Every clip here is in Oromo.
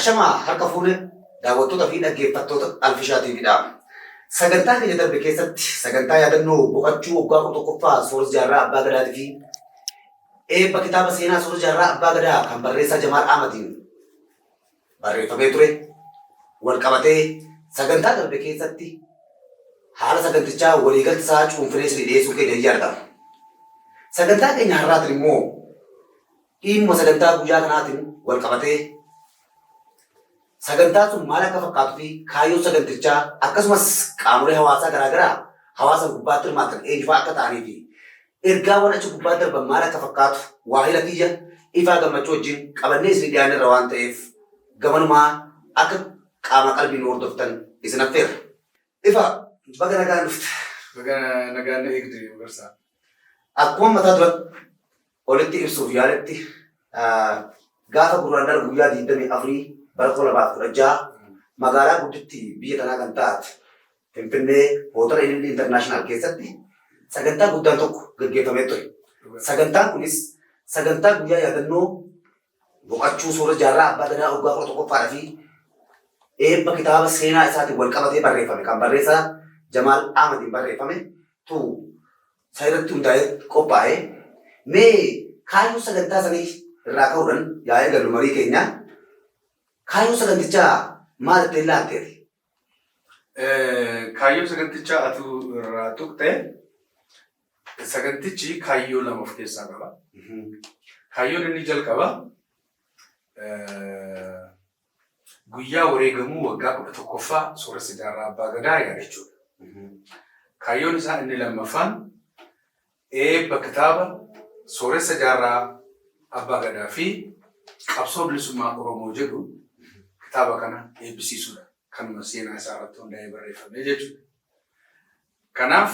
Ashamaa harka fuune, daawwattoota fi dhaggeeffattoota Alfishaa TVdha. Sagantaa keenya darbe keessatti sagantaa yaadannoo boqachuu waggaa 11ffaa Sooressa Jaarraa Abbaa Gadaatii fi eebba kitaaba seenaa Sooressa Jaarraa Abbaa Gadaa kan barreessaa Jamaal Ahmadiin barreeffamee ture wal qabatee sagantaa darbe keessatti haala sagantichaa waliigalti isaa cuunfinee isinii dhiyeessuun keenya ni yaadatama. Sagantaa keenya har'aatiin immoo dhiimma sagantaa guyyaa kanaatiin wal qabatee sagantaan sun maal akka fakkaatu fi kaayyoon sagantichaa, akkasumas qaamolee hawaasaa garaagaraa hawaasa gubbaatti hirmaatan eenyufaa akka ta'anii fi ergaawwan achi gubbaatti darban maal akka fakkaatu waahila kiyya Ifaa Gammachuu wajjin qabannee isinii dhiyaannerra waan ta'eef, gamanumaa akka qaamaa qalbiin nu hordoftan isin affeerra. Ifaa, baga nagaan dhufte. Baga nagaan na eegde, Magarsaa. Akkuma mataa duratti olitti ibsuuf yaaletti, gaafa Gurraandhala guyyaa 24 bara 2016 magaalaa gudditti biyya tanaa kan taate Finfinnee, Hootela Ilillii International keessatti sagantaa guddaan tokko gaggeeffamee ture. Sagantaan kunis sagantaa guyyaa yaadannoo boqachuu Sooressa Jaarraa Abbaa Gadaa waggaa 11ffaadha fi eebba kitaaba seenaa isaatiin wal qabatee barreeffame kan barreessaa Jamaal Ahmadiin barreeffame tu isa irratti hundaa'ee qophaa'e. Mee kaayyoo sagantaa sanii irraa ka'uudhaan yaa eegallu marii keenya. Kaayyoo sagantichaa maal ittiin laalte ati? Kaayyoo sagantichaa atu irraa tuqxe. Sagantichi kaayyoo lama of keessaa qaba. Kaayyoon inni jalqaba guyyaa wareegamuu waggaa 11ffaa Sooressa Jaarraa Abbaa Gadaa yaadachuudha. Kaayyoon isaa inni lammaffaan eebba kitaaba Sooressa Jaarraa Abbaa Gadaa fi Qabsoo Bilisummaa Oromoo jedhu kitaaba kana eebbisiisuudha. Kanuma seenaa isaa irratti hundaa'ee barreeffame jechuudha. Kanaaf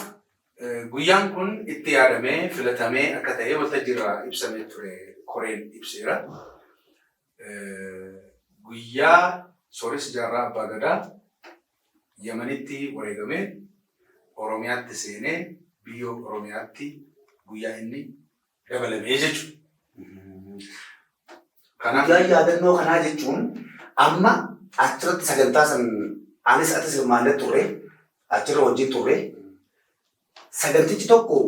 guyyaan kun itti yaadamee filatamee akka ta'e waltajjii irraa ibsamee ture, koreen ibseera. Guyyaa Sooressi Jaarraa Abbaa Gadaa Yamanitti wareegamee Oromiyaatti seenee biyyoo Oromiyaatti guyyaa inni dabalamee jechuudha. Kanaaf guyyaan yaadannoo kanaa jechuun, amma achirratti sagantaa san anis atis hirmaannee turre, achirra wajjin turre. Sagantichi tokko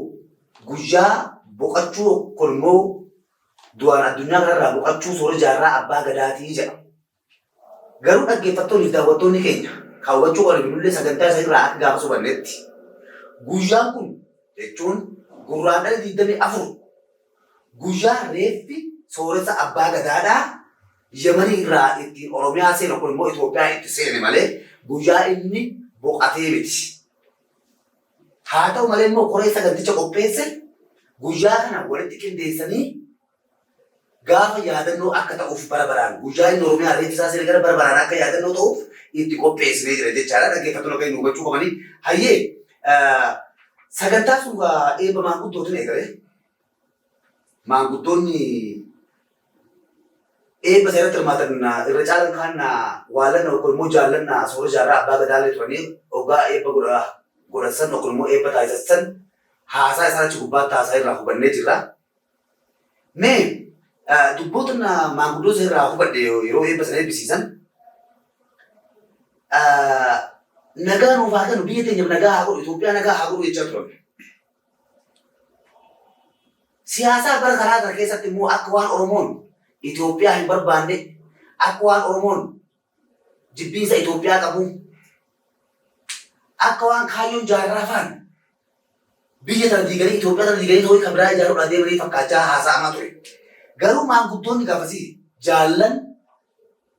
guyyaa boqachuu kun immoo du'aan addunyaa kanarraa boqachuu Soora Jaarraa Abbaa Gadaatii jedha. Garuu dhaggeeffattoonni fi daawwattoonni keenya kan hubachuu qaban, nullee sagantaa isa irraa akka gaafa hubannetti, guyyaan kun jechuun Gurraandhala 24 guyyaa reeffi Sooressa Abbaa Gadaadhaa Yamanii irraa ittiin Oromiyaa seene, kun immoo Itoophiyaa itti seene malee guyyaa inni boqatee miti. Haa ta'u malee immoo koree saganticha qopheesse guyyaa kana walitti qindeessanii gaafa yaadannoo akka ta'uuf, bara baraan guyyaa inni Oromiyaa reeffi isaa seene gara bara baraan akka yaadannoo ta'uuf itti qopheessinee jira jechaadha. Dhaggeeffattoonni akka inni hubachuu qabanii. Hayyee, sagantaa sun eebba maanguddootiin eegale. Maanguddoonni eebba isa irratti hirmaatan irra caalan kaan waallanna yookaan immoo jaallanna Soora Jaarraa Abbaa Gadaallee turanii, hoggaa eebba godhan san yookaan immoo eebba taasisan san haasaa isaan achi gubbaatti haasaa irraa hubannee jirra. Mee dubboota maanguddoota irraa hubadhe, yeroo eebba sana eebbisiisan nagaa nuuf haa kennu, biyya teenyaaf nagaa haa godhu, Itoophiyaa nagaa haa godhu jechaa turan. Siyaasaa bara karaa kana keessatti immoo akka waan Oromoon Itoophiyaa hin barbaanne, akka waan Oromoon jibbiinsa Itoophiyaa qabu, akka waan kaayyoon Jaarraa faan biyya tana diiganii, Itoophiyaa tana diiganii ta'uu kan biraa ijaaruudhaan deemanii fakkaachaa haasa'amaa ture. Garuu maanguddoonni gaafasii jaallan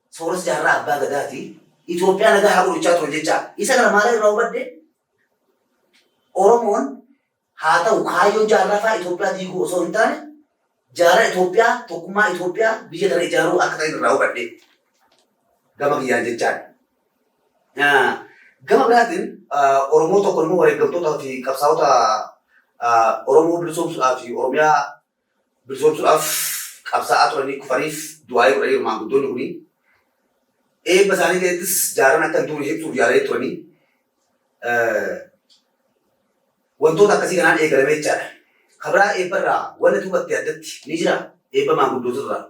Sooressa Jaarraa Abbaa Gadaati Itoophiyaa nagaa haa godhu jechaa turan jecha. Isa kana maal irraa hubadhe? Oromoon haa ta'u, kaayyoon Jaarraa fa'aa Itoophiyaa diiguu osoo hin taane, jaarraa Itoophiyaa, tokkummaa Itoophiyaa, biyya tana ijaaruu akka ta'e irraa hubadhe gama kiyyaan jechaadha. Gama biraatiin Oromoo tokko immoo wareeggamtootaa fi qabsaa'ota Oromoo bilisoomsuudhaa fi Oromiyaa bilisoomsuudhaaf qabsaa'aa turanii kufaniif du'aayii godhaniiru maanguddoonni kuni. Eebba isaanii keessattis jaarran akka hin duune ibsuuf yaalanii turanii. Wantoota akkasii kanaan eegalame jechaadha. Ka biraa eebba irraa wanni ati hubatte addatti ni jiraa? Eebba maanguddoota irraa.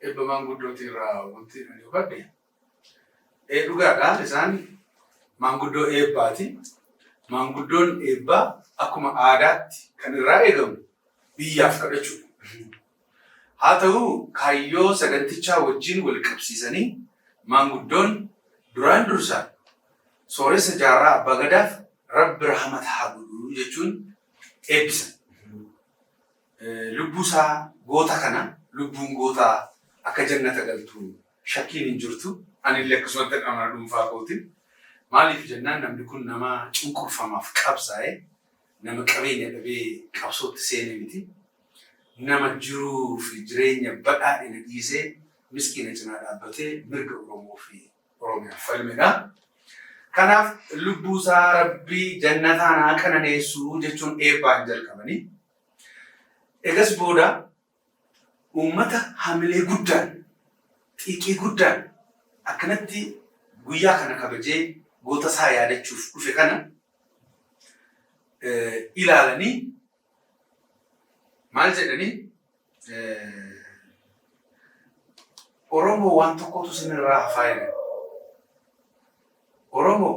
Eebba maanguddooti irraa wanti ani hubadhe dhugaadha. Isaan maanguddoo eebbaati. Maanguddoon eebbaa akkuma aadaatti kan irraa eegamu biyyaaf kadhachuudha. Haa ta'u, kaayyoo sagantichaa wajjin wal qabsiisanii maanguddoon duraan dursa Sooressa Jaarraa Abbaa Gadaaf Rabbi rahamata haa godhu jechuun eebbisan. Lubbuu isaa goota kana, lubbuun gootaa akka jannata galtu shakkiin hin jirtu. Anillee akkasumatti amana dhuunfaa kootiin. Maaliif jennaan, namni kun nama cunqurfamaaf qabsaa'e, nama qabeenya dhabee qabsootti seene miti. Nama jiruu fi jireenya badhaadhina dhiisee miskiina cinaa dhaabbatee mirga Oromoo fi Oromiyaaf falmedha. Kanaaf lubbuu isaa Rabbi jannataan haa qananeessu jechuun eebbaan jalqabanii. Egas booda uummata hamilee guddaan, xiiqii guddaan akkanatti guyyaa kana kabajee goota isaa yaadachuuf dhufe kana ilaalanii maal jedhanii, "Oromoo, waan tokkotu isinirraa hafaa," jedhan. "Oromoo,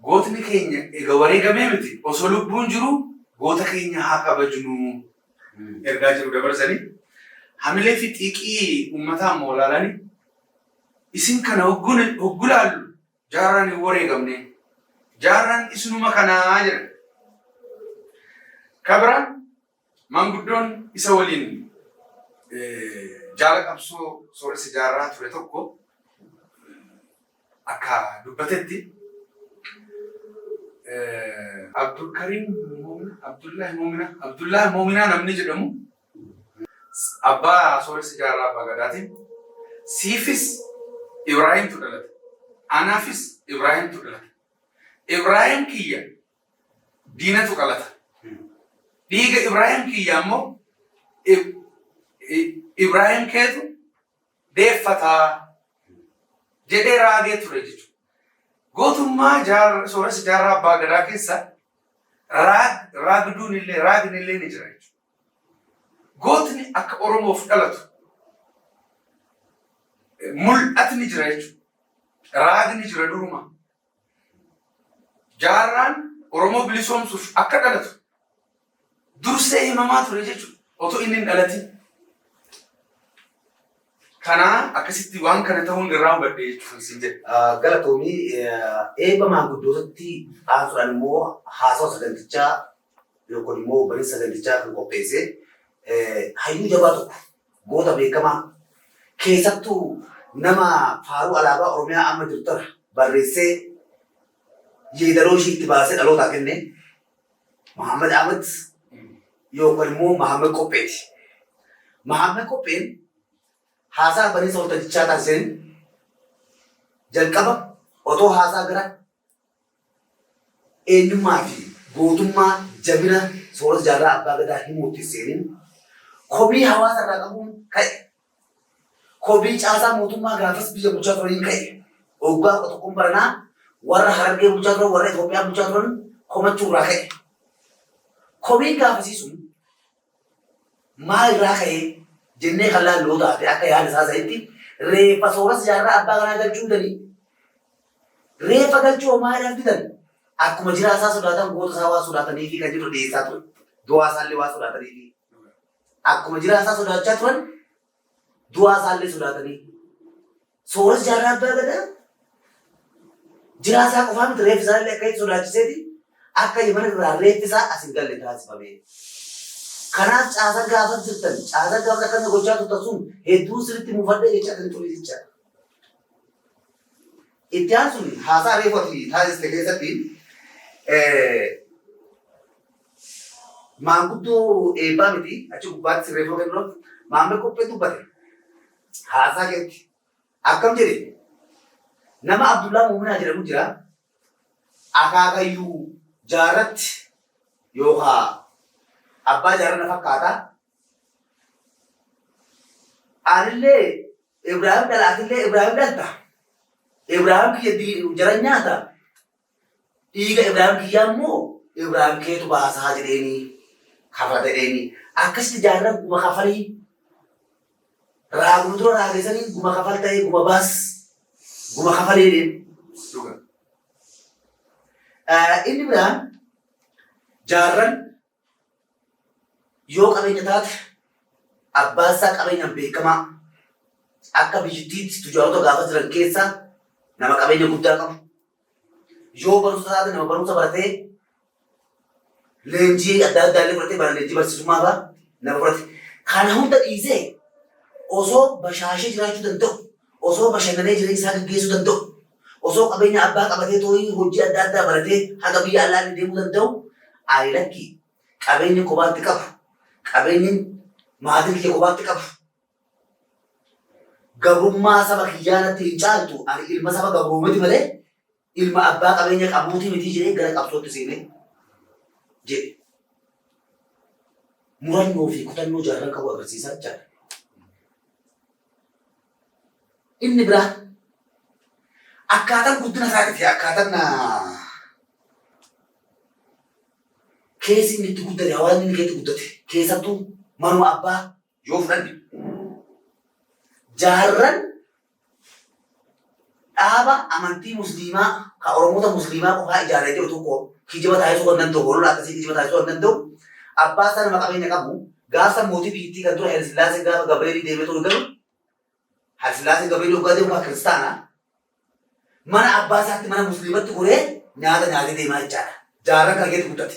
gootni keenya ega wareegamee miti, osoo lubbuun jiru goota keenya haa kabajnu," ergaa jedhu dabarsanii, hamilee fi xiiqii uummataa immoo ilaalanii, "Isin kana hoggu laallu Jaarraan hin wareegamne, Jaarraan isinuma kanaa," jedhan. Kabiraan maanguddoon isa waliin jaala qabsoo Sooressa Jaarraa ture tokko akka dubbatetti, Abdulkariim Moomina, Abdullahi Moomina, Abdullahi Moominaa namni jedhamu abbaa Sooressa Jaarraa Abbaa Gadaatiin, "Siifis Ibraahimtu dhalate, anaafis Ibraahimtu dhalate. Ibraahim kiyya diinatu qalata. Dhiiga Ibraahim kiyya ammoo Ibraahim keetu deeffataa," jedhee raagee ture jechuudha. Gootummaa Sooressa Jaarraa Abbaa Gadaa keessa raagduun illee, raagni illee ni jira jechuudha. Gootni akka Oromoof dhalatu mul'atni jira jechuudha. Raagni jira duruma. Jaarraan Oromoo bilisoomsuuf akka dhalatu dursee himamaa ture jechuudha. Otoo inni hin dhalatin. Kanaa akkasitti waan kana ta'uun irraa hubadhe jechuun siin jedhe. Galatoomii. Eebba maanguddootatti aansuudhaan immoo haasawa sagantichaa yookaan immoo baniinsa sagantichaa kan qopheesse hayyuu jabaa tokko, goota beekamaa, keessattuu nama faaruu alaabaa Oromiyaa amma jirtu tana barreessee yeedaloo ishii itti baasee dhalootaa kenne, Muhammad Ahmad yookaan immoo Muhammad Qopheeti. Muhammad Qopheen haasaa baniinsa waltajjichaa taasiseen jalqaba otoo haasaa gara eenyummaa fi gootummaa jabina Sooressa Jaarraa Abbaa Gadaa himuutti seenin, komii hawaasa irraa qabuun ka'e. Komii caasaa mootummaa gaafas biyya bulchaa turaniin ka'e. Waggaa 11n baranaa warra Harargee bulchaa turan, warra Itoophiyaa bulchaa turan komachuu irraa ka'e. Komiin gaafasii sun maal irraa ka'ee jennee kan laallu yoo taate, akka yaada isaa sanitti reeffa Sooressa Jaarraa Abbaa Gadaa galchuu didanii. Reeffa galchuu homaa jedhan didan. Akkuma jiraa isaa sodaatan goota isaa waan sodaatanii fi kan jedhu dhiyeessaa ture. Du'aa isaallee waan sodaatanii fi. Akkuma jiraa isaa sodaachaa turan du'aa isaallee sodaatanii. Sooressa Jaarraa Abbaa Gadaa jiraa isaa qofaa miti, reeffi isaallee akka itti sodaachiseeti akka Yemen irraa reeffi isaa as hin galle taasifame. Kanaaf caasa gaafas jirtan, caasa gaafas akkana gochaa turtan sun hedduu sirriitti muufadhee jecha kan ture jecha. Itti aansuun haasaa reefu ati taasiste keessatti maanguddoo eebbaa miti, achi gubbaatti sirreeffama kennuudhaaf Maammee Qophee dubbate. Haasaa keetti akkam jedhe? Nama Abdullaa Muuminaa jedhamu jira. Akaakayyuu Jaarratti yookaa abbaa Jaarraa na fakkaata. Anillee Ibraahim dhala, atillee Ibraahim dhalta. Ibraahim kiyya jara nyaata. Dhiiga Ibraahim kiyyaa immoo Ibraahim keetu baasaa jedheeni kafala jedheeni. Akkasitti Jaarran kuma kafalii. Raaguma dura raagesaniin guma kafal ta'ee guma baas guma kafalee deemu. Dhuga. Inni biraan jaarran yoo qabeenya taate abbaan isaa qabeenyaan beekamaa akka biyyattiitti tujaarota gaafa jiran keessaa nama qabeenya guddaa qabu. Yoo barumsa taate nama barumsa baratee leenjii adda addaa illee fudhatee bara leenjii barsiisummaa fa'aa nama fudhate. Kana hunda dhiisee osoo bashaashee jiraachuu danda'u, osoo bashannanee jireenya isaa gaggeessuu danda'u, osoo qabeenya abbaa qabatee tooyii hojii adda addaa baratee haga biyya alaa illee deemuu danda'u, ayi lakkii qabeenyi kophaatti qabu, qabeenyi maatiin kiyya kophaatti qabu, gabrummaa saba kiyyaa natti hin caaltu, ani ilma saba gabroometi malee ilma abbaa qabeenya qabuutii miti jedhee gara qabsootti seenee jedhe. Murannoo fi kutannoo jaarran qabu agarsiisaa jechaadha. Inni biraa akkaataan guddina isaatii fi akkaataan keessi inni itti guddate, hawaasni inni keessatti guddate, keessattuu manuma abbaa yoo fudhanne, jaarran dhaaba amantii musliimaa ka Oromoota musliimaa qofaa ijaaree jiru tokko kijiba taasisuu kan danda'u, holola akkasii kijiba taasisuu kan danda'u, abbaa isaa nama qabeenya qabu. Gaafa mootii biyyattii kan ture Hayilasillaasee gaafa Gabreelii deemee ture, galu Hayilasillaasee Gabreelii waggaa deemu kan kiristaanaa mana abbaa isaatti mana musliimatti goree nyaata nyaatee deemaa jechaadha. Jaarran kana keessatti guddate.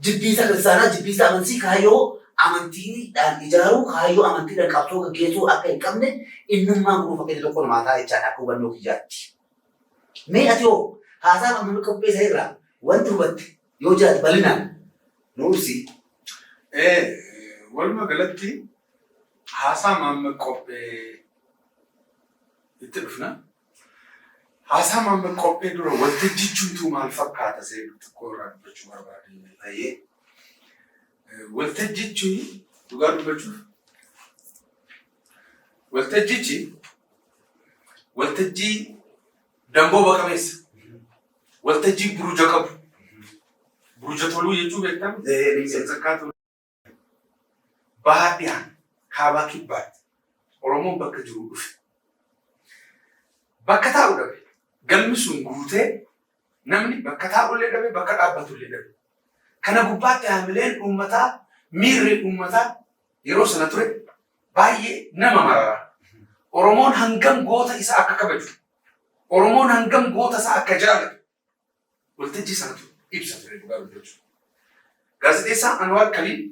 Jibbiinsa kiristaanaa, jibbiinsa amantii, kaayyoo amantiidhaan ijaaruu, kaayyoo amantiidhaan qabsoo gaggeessuu akka hin qabne innummaan kun fakkeenya tokko namaa ta'a jechaadha akka hubannoo kiyyaatti. Mee ati hoo haasaa amma qopheessa irraa wanti hubatte yoo jiraate bal'inaan nu ibsi. Walumaa galatti haasaa Maammed Qophee itti dhufna. Haasaa Maammed Qophee dura waltajjichumtuu maal fakkaata seedu xiqqoo irraa dubbachuu barbaade. Baay'ee. Waltajjichi dhugaa dubbachuuf waltajjichi waltajjii dambooba qabeessa, waltajjii buruja qabu, buruja toluu jechuu beektaa? Sansakkaa toluu. Bahaa dhihaan, kaabaa kibbaatti Oromoon bakka jiru dhufe. Bakka taa'u dhabe. Galmi sun guutee namni bakka taa'ullee dhabe, bakka dhaabbatullee dhabe. Kana gubbaatti haamileen uummataa, miirri uummataa yeroo sana ture baay'ee nama marara. Oromoon hangam goota isaa akka kabaju, Oromoon hangam goota isaa akka jaalatu waltajjii sanatu ibsa ture dhugaa dubbachuu. Gaazexeessaa Anwaar Kaliil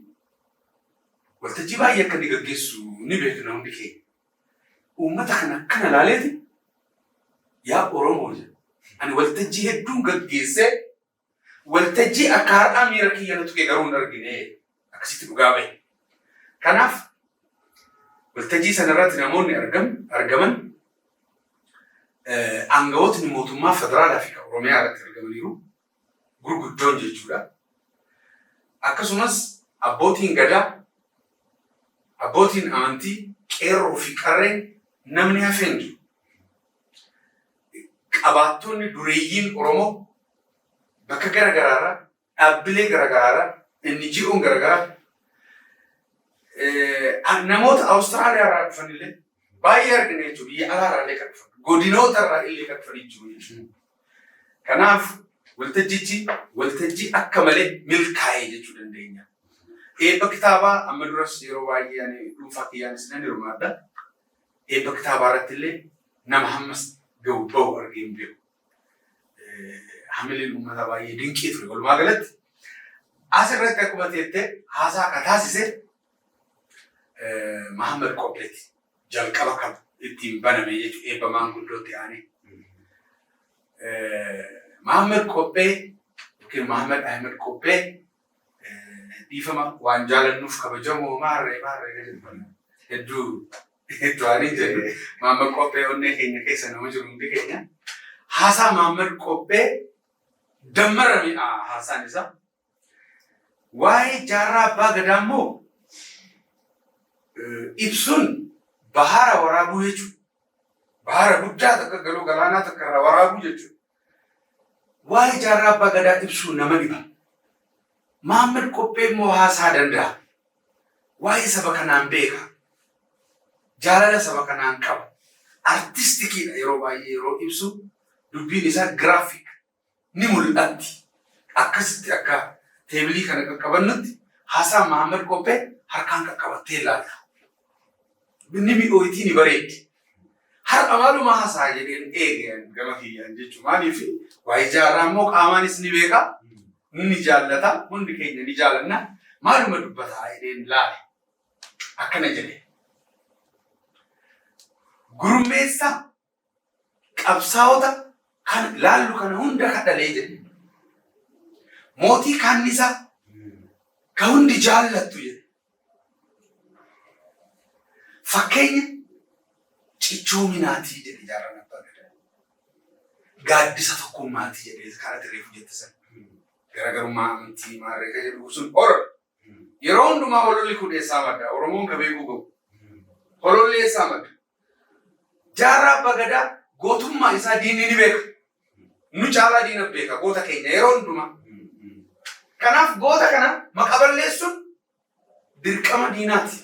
waltajjii baay'ee akka inni gaggeessu ni beekna hundi keenya. Uummata kana akkana ilaaleeti, "Yaa Oromoo," jedha. "Ani waltajjii hedduun gaggeessee waltajjii akka har'aa miira kiyya na tuqe garuu hin argine," akkasitti dhugaa bahe. Kanaaf waltajjii sana irratti namoonni argaman aangawootni mootummaa federaalaa fi kan Oromiyaa irratti argamaniiru, gurguddoon jechuudha. Akkasumas abbootiin gadaa, abbootiin amantii, qeerroo fi qarreen, namni hafee hin jiru. Qabaattonni dureeyyiin Oromoo bakka gara garaarraa, dhaabbilee gara garaarraa, NGO'n gara garaa, namoota Awustiraaliyaa irraa dhufan illee baay'ee argina jechuudha. Biyya alaarraa illee kan dhufan, godinoota irraa illee kan dhufanii jiru jechuudha. Kanaaf waltajjichi waltajjii akka malee milkaa'e jechuu dandeenya. Eebba kitaabaa amma duras yeroo baay'ee ani dhuunfaa kiyyaanis nan hirmaadha. Eebba kitaabaa irratti illee nama hammas ga'u bahu argee hin beeku. Hamileen uummataa baay'ee dinqii ture. Walumaa galatti asirratti akkuma teettee haasaa akka taasise Mahammad Qopheeti. Jalqaba kan ittiin baname jechuudha eebba maanguddootti aanee. Mahammad Qophee yookiin Mahammad Ahmed Qophee, dhiifama, waan jaalannuuf kabajamoo maarree maarree jedhu hedduu itti waan hin jedhu. Mahammad Qophee onnee keenya keessa nama jiru hundi keenya. Haasaa Mahammad Qophee dammara mi'a haasaan isaa. Waa'ee jaarraa abbaa gadaa immoo ibsuun bahara waraabuu jechuudha. Bahara guddaa takka galoo galaanaa takka irraa waraabuu jechuudha. Waa'ee jaarraa abbaa gadaa ibsuun nama dhiba. Mahammad Qophee immoo haasaa danda'a. Waa'ee saba kanaan beeka. Jaalala saba kanaan qaba. Artisticiidha. Yeroo baay'ee yeroo ibsu dubbiin isaa graphic ni mul'atti. Akkasitti akka tableii kana qaqqabannutti haasaa Mahammad Qophee harkaan qaqqabattee ilaalta. Inni mi'ooyitii ni bareeddi. Har'a maaluma haasaa jedheen eegeen gama kiyyaan jechuudha. Maaliif, waa'ee Jaarraa immoo qaamaanis ni beeka. Ni jaallata. Hundi keenya ni jaalanna. Maaluma dubbataa jedheen laale. Akkana jedhe. Gurmeessaa qabsaa'ota kan laallu kana hunda kadhalee jedhe. Mootii kaannisaa ka hundi jaallattu jedhe. Fakkeenya cichoominaatii jedhe Jaarraan Abbaa Gadaa. Gaaddisa tokkummaatii jedhee karaa reefu jette sana. Garaagarummaa amantii maarree kan jedhu sun hora. Yeroo hundumaa hololli kun eessaa madda? Oromoon ka beekuu qabu. Hololli eessaa madda? Jaarraa Abbaa Gadaa gootummaa isaa diinni ni beeka. Nu caalaa diina beeka goota keenya yeroo hundumaa. Kanaaf goota kana maqa balleessuun dirqama diinaati.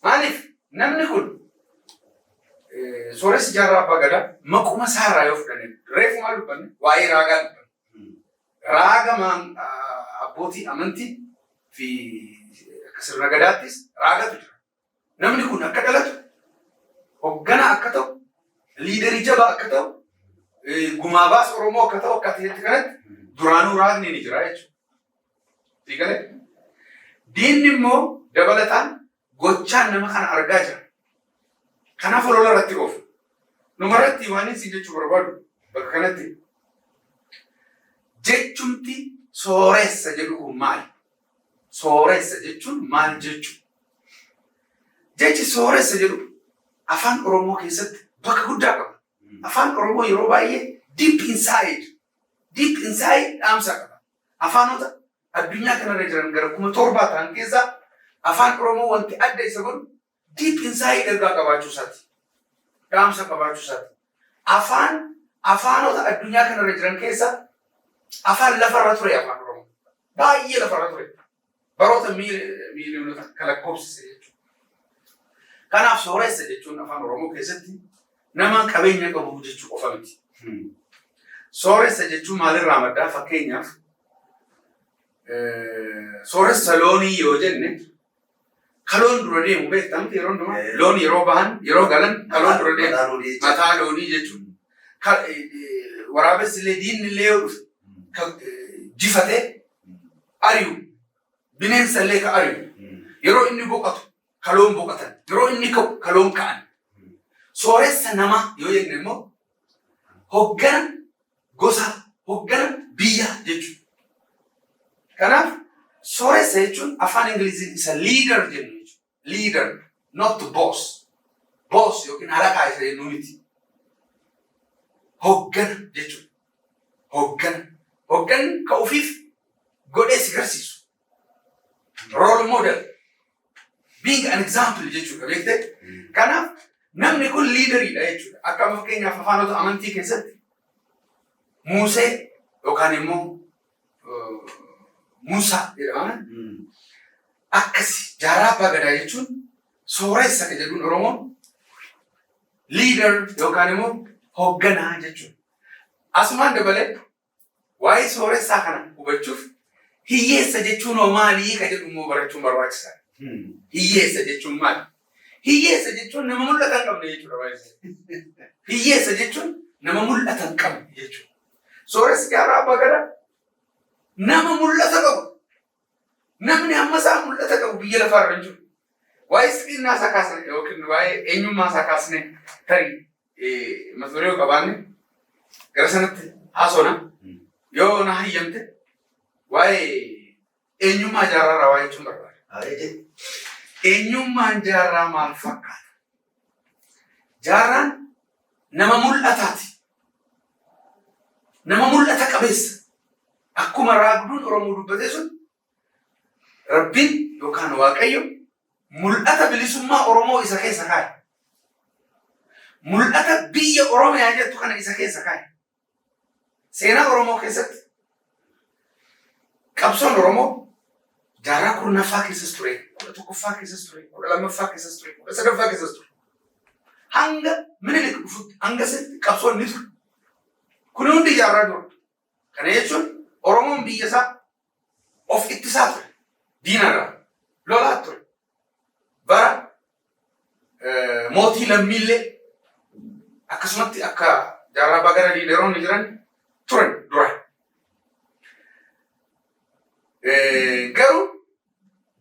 Maaliif, namni kun sooressi Jaarraa Abbaa Gadaa maquma isaarraa yoo fudhanne, reefu maal dubbanne? Waa'ee raagaa dubbanne. Raaga abbootii amantii fi akka sirna gadaattis raagatu jira. Namni kun akka dhalatu, hoogganaa akka ta'u, leaderii jabaa akka ta'u, gumaabaas Oromoo akka ta'u, akka ta'etti kanatti duraanuu raagni ni jira jechuudha. Siigalee? Diinni immoo dabalataan gochaan nama kana argaa jira. Kanaaf olola irratti oofu. Numarratti waan inni jechuu barbaadu bakka kanatti, jechumti sooressa jedhu kun maali? Sooressa jechuun maal jechuu? Jechi sooressa jedhu afaan Oromoo keessatti bakka guddaa qaba. Afaan Oromoo yeroo baay'ee deep inside, deep inside dhaamsa qaba. Afaanota addunyaa kanarra jiran gara 7,000 ta'an keessaa afaan Oromoo wanti adda isa godhu deep inside ergaa qabaachuu isaati. Dhaamsa qabaachuu isaati. Afaanota addunyaa kanarra jiran keessaa afaan lafarra ture afaan Oromoo. Baay'ee lafarra ture. Baroota miiliyoonota kan lakkoofsise jechuudha. Kanaaf sooressa jechuun afaan Oromoo keessatti nama qabeenya qabu jechuu qofa miti. Sooressa jechuun maalirraa maddaa? Fakkeenyaaf, sooressa loonii yoo jenne, kaloon dura deemu beektaa miti? Yeroo hundumaa loon yeroo bahan, yeroo galan kaloon dura deemu. Mataa loonii jechuudha. Waraabessi illee, diinni illee yoo dhufe jifatee ari'u, bineensa illee ka ari'u, yeroo inni boqotu kaloon boqotan, yeroo inni ka'u kaloon ka'an. Sooressa namaa yoo jenne immoo hoggana gosa, hoggana biyyaa jechuudha. Kanaaf sooressa jechuun afaan Ingiliziin isa leader jennu jechuudha. Leader, not boss. Boss yookiin halaqaa isa jennu miti. Hoggana jechuudha. Hoggana. Hogganni ka ofiif godhee si garsiisu. Role model. Being an example jechuudha, beektee? Kanaaf namni kun leaderiidha jechuudha. Akka fakkeenyaaf afaanota amantii keessatti Muusee yookaan immoo Muusaa jedhama. Akkasi Jaarraa Abbaa Gadaa jechuun sooressa ka jedhuun Oromoon leader yookaan immoo hoogganaa jechuudha. Asumaan dabalee waa'ee sooressaa kana hubachuuf hiyyeessa jechuun hoo maalii ka jedhu immoo barachuun barbaachisaadha. Hiyyeessa jechuun maali? Hiyyeessa jechuun nama mul'ata hin qabne jechuudha baay'ee. Hiyyeessa jechuun nama mul'ata hin qabne jechuudha. Sooressi Jaarraa Abbaa Gadaa nama mul'ata qabu. Namni hamma isaa mul'ata qabu biyya lafaarra hin jiru. Waa'ee sibiilnaa isaa kaasne yookiin waa'ee eenyummaa isaa kaasne, tarii mata duree yoo qabaanne gara sanatti haasofna. Yoo na hayyamte, waa'ee eenyummaa Jaarraa waa'ee jechuun barbaada. Eenyummaan Jaarraa maal fakkaata? Jaarraan nama mul'ataati. Nama mul'ata qabeessa. Akkuma raagduun Oromoo dubbate sun, Rabbiin yookaan Waaqayyo mul'ata bilisummaa Oromoo isa keessa kaa'e. Mul'ata biyya Oromiyaa jettu kana isa keessa kaa'e. Seenaa Oromoo keessatti qabsoon Oromoo jaarraa 10ffaa keessas ture, 17ffaa keessas ture, 11ffaa keessas ture, 12ffaa keessas ture, 13ffaa keessas ture. Hanga Minilik dhufutti hanga sitti qabsoon ni ture. Kun hundi jaarraa dura. Kana jechuun Oromoon biyya isaa of ittisaa ture. Diinarraa lolaa ture. Bara mootii lammiillee akkasumatti akka Jaarraa Abbaa Gadaa leaderoonni jiran turan dura. Garuu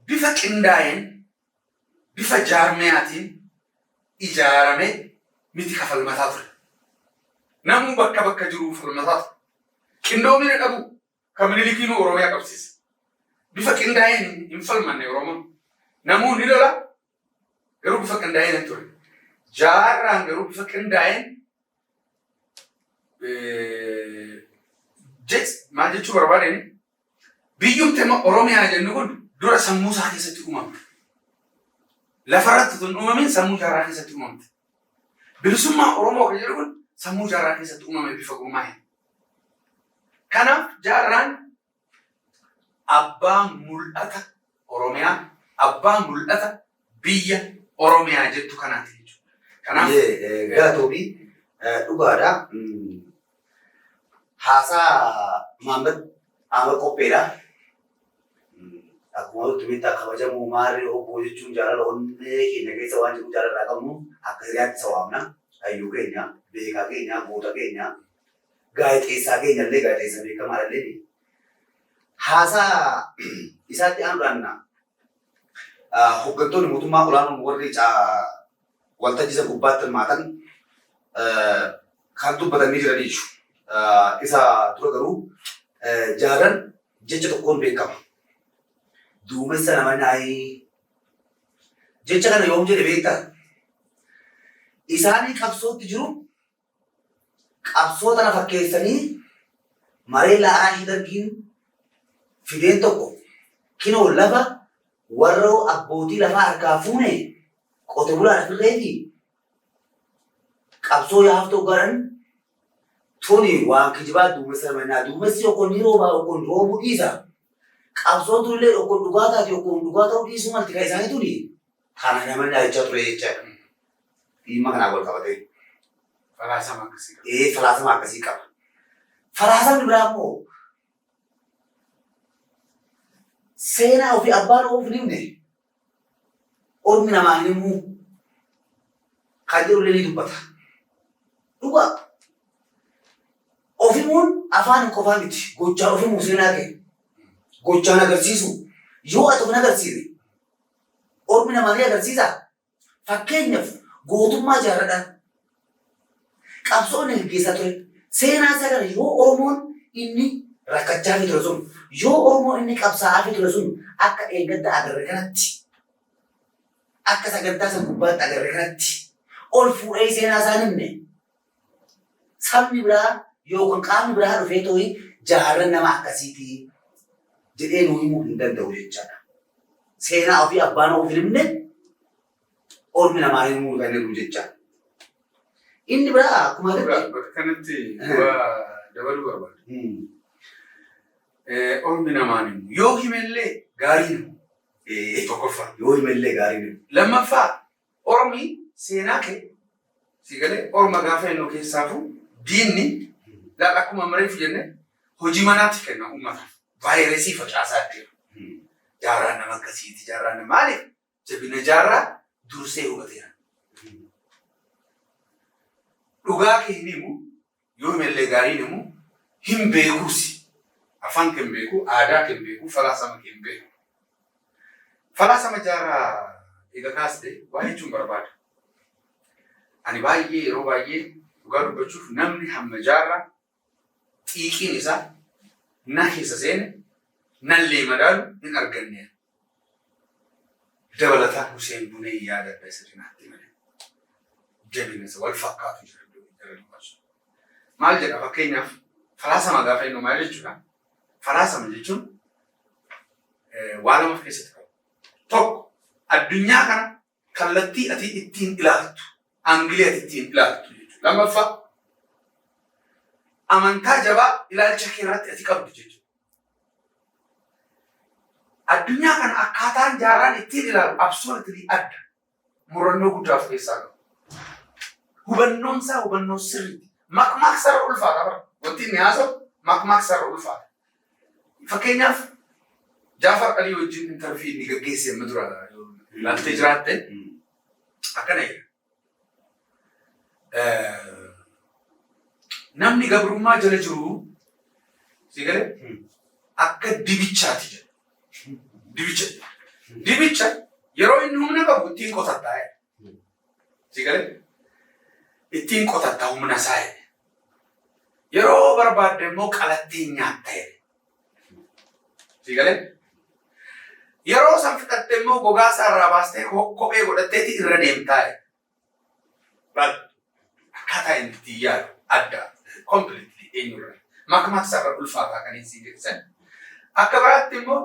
bifa qindaa'een, bifa jaarmiyaatiin ijaarame miti ka falmataa ture. Namuu bakka bakka jiruu falmataa ture. Qindoomina dhabu kan Minilikiinuu Oromiyaa qabsiise. Bifa qindaa'een hin falmanne Oromoon. Namuu ni lola, garuu bifa qindaa'een hin ture. Jaarraan garuu bifa qindaa'een, maal jechuu barbaadeen, biyyumti amma Oromiyaa jennu kun dura sammuu isaa keessatti uumamte. Lafarratti tun uumamin sammuu Jaarraa keessatti uumamte. Bilisummaa Oromoo kan jedhu kun sammuu Jaarraa keessatti uumame bifa gurmaa'een. Kanaaf Jaarraan abbaa mul'ata Oromiyaa, abbaa mul'ata biyya Oromiyaa jettu kanaati jechuudha. Kanaaf Galatoomi, dhugaadha. Haasaa Mahammad Ahmad qopheedha. Akkuma nutti beektaa, kabajamoo maarree obbo jechuun jaalala onnee keenya keessa waan jiru jaalarraa qabnu akka hiriyaatti isa waamna. Hayyuu keenya, beekaa keenya, goota keenya, gaazexeessaa keenya illee, gaazexeessaa beekamaa illee. Haasaa isaatti aanuudhaan hooggantoonni mootummaa olaanoon warri waltajjii isa gubbaatti hirmaatan kan dubbatanii jiranii jechuudha. Isa dura garuu Jaarran jecha tokkoon beekama. "Duumessa nama naayii." Jecha kana yoom jedhe beektaa? Isaanii qabsootti jiru, qabsoo tana fakkeessanii maree la'aa dargiin fideen tokko kinoo lafa warra abbootii lafaa harkaa fuune qote bulaan afirree fi qabsoo yaaftuu garan tuni waan kijibaa, duumessa nama naa, duumessi yookaan ni roobaa yookaan roobuu dhiisa. Qabsoon tunillee yookaan dhugaa taate yookaan dhugaa ta'uu dhiisuu malti kan isaanii tuni kana nama nyaachaa ture jechaadha. Dhimma kanaan wal qabatee. Falaasama akkasii qaba. Ee, falaasama akkasii qaba. Falaasamni biraa immoo seenaa ofii abbaan of hin himne ormi namaa hin himuu kan jedhullee ni dubbata. Dhugaa. Of himuun afaan qofaa miti. Gochaan of himuu, seenaa kee. Gochaan agarsiisu. Yoo ati of hin agarsiisne ormi namaa ni agarsiisaa? Fakkeenyaaf gootummaa Jaarradhaa. Qabsoo inni gaggeessaa ture. Seenaa isaa kana yoo Oromoon inni rakkachaa fi ture sun, yoo Oromoon inni qabsaa'aa fi ture sun akka eeggadda agarre kanatti, akka sagantaa san gubbaatti agarre kanatti ol fuudhee seenaa isaa himne, sabni biraa yookaan qaamni biraa dhufee tooyi Jaarran nama akkasiiti jedhee nuu himuu hin danda'u jechaadha. Seenaa ofii abbaan of himne ormi namaa himuu kan jedhu jechaadha. Inni biraa akkuma Bakka kanatti waa dabaluu barbaada. Ormi namaan himu. Yoo himellee gaarii himu. Tokkoffaa. Yoo himellee gaarii himu. Lammaffaa, ormi seenaa kee si galee orma gaafa inni keessaafuu diinni laal akkuma mareef jenne hojii manaatti kenna uummataaf. Vaayirasii facaasaa jira. Jaarraan nama akkasiiti. Jaarraan nama maaliif? Jabina Jaarraa dursee hubateera. Dhugaa kee hin himu, yoo himellee gaarii hin himu, hin beekuusi. Afaan kee hin beeku, aadaa kee hin beeku, falaasama kee hin beeku. Falaasama Jaarraa eega kaaste waa jechuun barbaada. Ani baay'ee, yeroo baay'ee, dhugaa dubbachuuf namni hamma Jaarraa xiiqiin isaa na keessa seene nallee madaalu hin arganne. Dabalataan Huseen Bunee yaadadha isa cinaatti malee. Jabina isa wal fakkaatu jira jara dubbatu. Maal jedha? Fakkeenyaaf falaasama gaafa inni maal jechuudha? Falaasama jechuun waa lama of keessatti qaba. Tokko, addunyaa kana kallattii ati ittiin ilaaltu, angle ati ittiin ilaaltu jechuudha. Lammaffaa, amantaa jabaa ilaalcha kee irratti ati qabdu jechuudha. Addunyaa kana akkaataan Jaarraan ittiin ilaalu absolutely adda. Murannoo guddaa of keessaa qaba. Hubannoon isaa hubannoo sirriiti. Makmaaksa irra ulfaata bara. Wanti inni haasa'u makmaaksa irra ulfaata. Fakkeenyaaf, Jaafar Alii wajjin interview inni gaggeesse amma dura ilaaltee jiraatte, akkana jedha. Namni gabrummaa jala jiru, si galee, akka dibichaati jedha. Dibicha. Dibicha yeroo inni humna qabu ittiin qotattaa jedha. Si galee, ittiin qotattaa humna isaa jedha. Yeroo barbaadde immoo qalattee nyaatta jedhe. Si galee? Yeroo san fixatte immoo gogaa isaa irraa baastee kophee godhatteeti irra deemtaa jedhe. Laal, akkaataa inni ittiin yaadu adda, completely eenyurra. Makmaaksa irra ulfaataa kan hin siin jedhisan. Akka biraatti immoo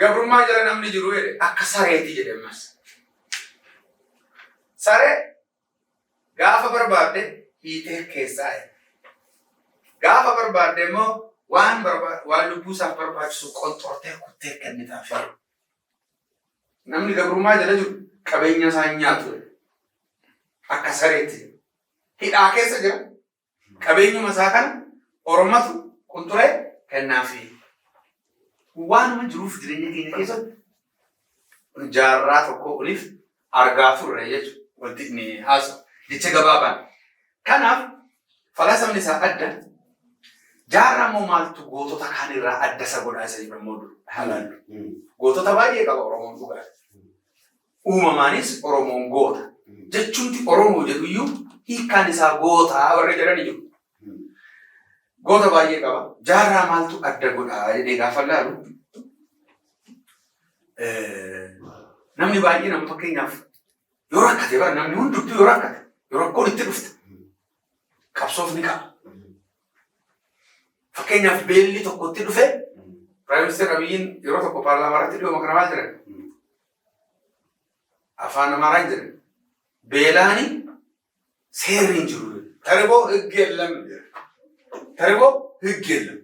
gabrummaa jala namni jiru jedhe akka sareeti jedhe ammas. Saree gaafa barbaadde hiitee keessaa jedhe. Gaafa barbaadde immoo waan lubbuu isaaf barbaachisu qonxortee kuttee kennitaaf jedhe. Namni gabrummaa jala jiru qabeenya isaa hin nyaatu jedhe. Akka sareetti jedhe. Hidhaa keessa jira. Qabeenyuma isaa kana ormatu qunxuree kennaafi. Waanuma jiruuf jireenya keenya keessatti jaarraa tokko oliif argaa turre jechuudha. Wanti inni haasa'u jecha gabaabaan. Kanaaf falaasamni isaa adda. Jaarraa immoo maaltu gootota kaan irraa adda isa godhaa isa jedhu immoo haalaallu. Gootota baay'ee qaba Oromoon dhugaa. Uumamaanis Oromoon goota. Jechuunti Oromoo jedhu iyyuu hiikkaan isaa gootaa warri jedhani jiru. Goota baay'ee qaba. Jaarraa maaltu adda godhaa jedhee gaafa laalu, namni baay'ee nama fakkeenyaaf yoo rakkate, bara namni hundumtuu yoo rakkate, yoo rakkoon itti dhufte, qabsoof ni ka'a. Fakkeenyaaf, beelli tokko itti dhufe, Prime Minister Abiyyiin yeroo tokko paarlaamaa irratti dhiyooma kana maal jedhan? Afaan Amaaraan jedhan. Beelaani seerri hin jiru. ተርቦ ህግ የለም. ተርቦ ህግ የለም.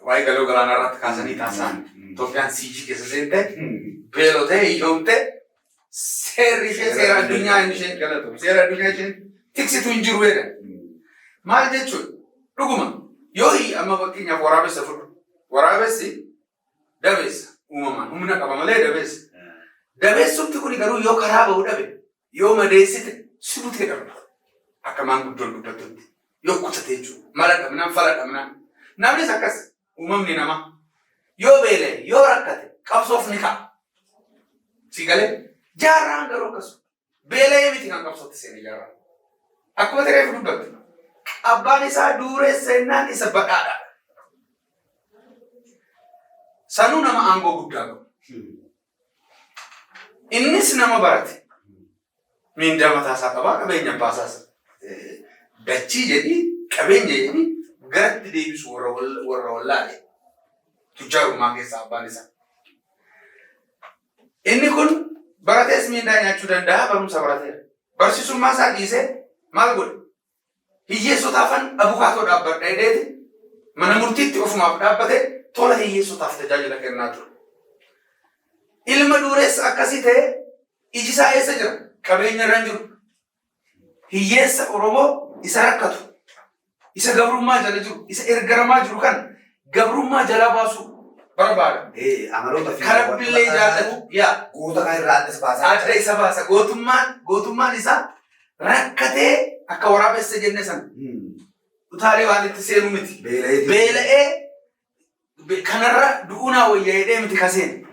Waa'ee galoo galaanaa irratti kaasanii taasisan. Itoophiyaan siijii keessa seente, beelotee, hiyyoomtee, seerri ishee seera addunyaa inni isheen galatu. Seera addunyaa isheen tiksitu hin jiru jedhan. Maal jechuudha? Dhuguma yoo amma fakkeenyaaf waraabessa fudhu. Waraabessi dabeessa, uumamaan humna qaba malee dabeessa. Dabeessumti kun garuu yoo karaa ba'u dhabe, yoo madeessite, si butee darba. Akka maanguddoon dubbattutti. Yoo kutate jechuudha. Mala dhabnaan, fala dhabnaan. Namnis akkas, uumamni namaa. Yoo beela'e, yoo rakkate, qabsoof ni ka'a. Si galee? Jaarraan garuu akkasuma. Beela'ee miti kan qabsootti seene Jaarraan. Akkuma ta'eef dubbatte. Abbaan isaa dureessa jennaan isa badhaadha. Sanuu nama aangoo guddaa qabu. Innis nama barate. Miindaa mataa isaa qabaa, qabeenya abbaa isaas dachii jedhii, qabeenya jedhii garatti deebisu warra wallaale. Tujjaarummaa keessaa abbaan isaa. Inni kun baratees miindaa nyaachuu danda'a, barumsa barateera. Barsiisummaa isaa dhiisee maal godhe? Hiyyeessotaafan abukaatoo dhaabbadha jedheeti mana murtiitti ofumaaf dhaabbatee tola hiyyeessotaaf tajaajila kennaa ture. Ilma dureessa akkasii ta'e iji isaa eessa jira? Qabeenya irra hin jiru. Hiyyeessa Oromoo isa rakkatu, isa gabrummaa jala jiru, isa ergaramaa jiru kan gabrummaa jalaa baasuu barbaada. Amaloota fi Karabbillee jaallatu. Yaa. Goota kan irraa adda isa baasaa. Adda isa baasa. Gootummaan isaa rakkatee akka waraabessa jenne sana utaalee waan itti seenu miti. Beela'ee. Beela'ee kanarra du'uunaa wayya jedhee miti kaseen.